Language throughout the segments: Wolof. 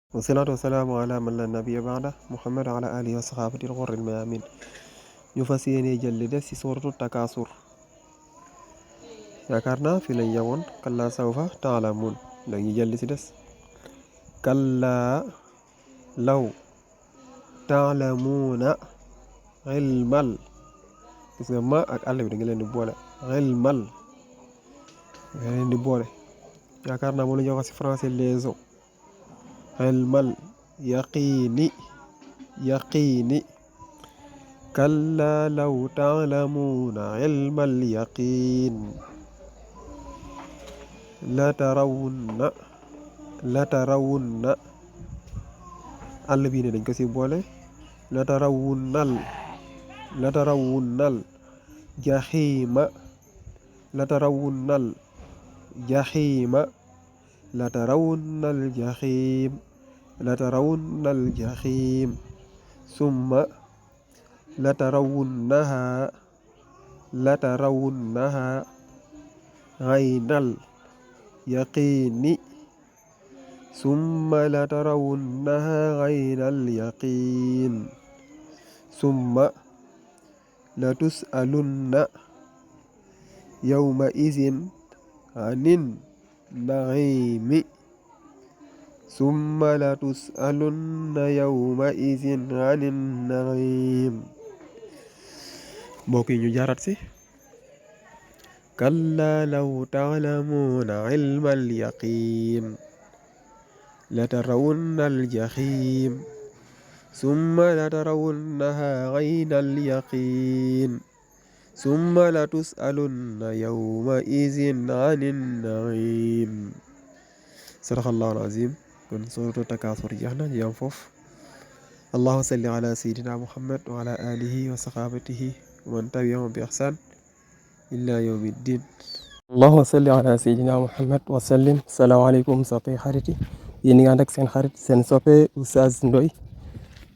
wasalaatu wasalaamu ala man la nabiya baada muhammad wa ala alihi wa sahabati al-ghurri al-mayamin. ñu fas yéene jël li des ci suuratu takaasur. yaakaar naa fi lañ yemoon kallaa sawfa taalamuun dañuy jël li ci des. kallaa law taalamuuna ilmal, gis nga ma ak àll bi da nga leen di boole. ilmal da nga leen di boole. yaakaar naa moom la ñuy wax ci français les eaux. ilmal yaqiini kallaa law taalamuuna ilmal yaqiin latarawunna àll bii ne dañ ko ci boole. latarawunnal jaxiima latarawunnal jaxiim summa latarawunnahaa aynal yaqiini summa latus'alunna yawma izin anin na'iimi mbokk yi ñu jaarat si. kallaa law ta'lamuuna ilmal yaqiin latarawunnal jaxiim summa latarawunnahaa aynal yaqiin summa latus'alunna yawma izin anin na'iim. sadaqallaahu al-aziim. kon suuratu takaasur jeex na ñu am foofu. allahumma salli ala sayyidina muhammad wa ala alihi wa sahabatihi wa man tabi'ahum bi ihsan ila yawmi ddin. allahumma salli ala sayyidina muhammad wa sallim. salaamaaleykum soppe xarit yi, yéen ñi nga ànd ak seen xarit seen soppe Oustaz Ndoye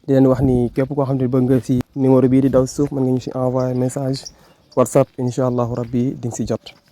di leen wax ni képp koo xam ne bëgg nga ci numéro bii di daw suuf mën nga ñu ci envoyer message WhatsApp incha allahu rabbi di nga ci jot.